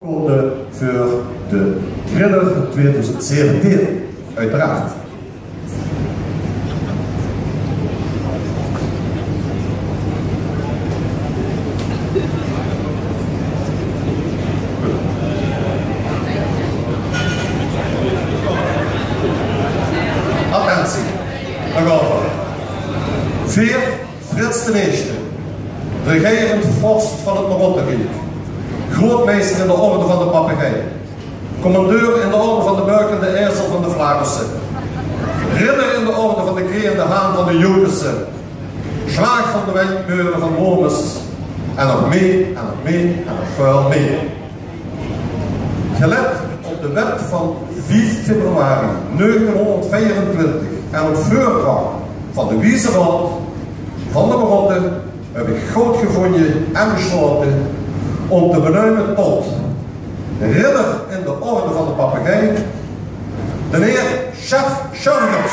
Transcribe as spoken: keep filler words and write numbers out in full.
Oorkonde veur de Ridder twieëdoezend zeventieën, oeteraard. Attentie, dao gaon v'r. Veer, Frits d'n Ierste, regerend vors van 't Marotteriek, grootmeister in de Orde van de Papegei, commandeur in de Orde van de Buikende Ezel van de Flaarisse, ridder in de Orde van de Kreejende Haan van de Joekesse, Slaag van de Windmeule van Womes en nog mieë en nog mieë en nog väöl mieë. Gelet op de wet van vief februari negentienhonderdvijfentwintig en op veurdrach van de Wieze Raod van de Marotte höb ich good gevónje en beslaote óm te benuime tot ridder in de Orde van de Papegei, d'n heer Sjef Sjurgens.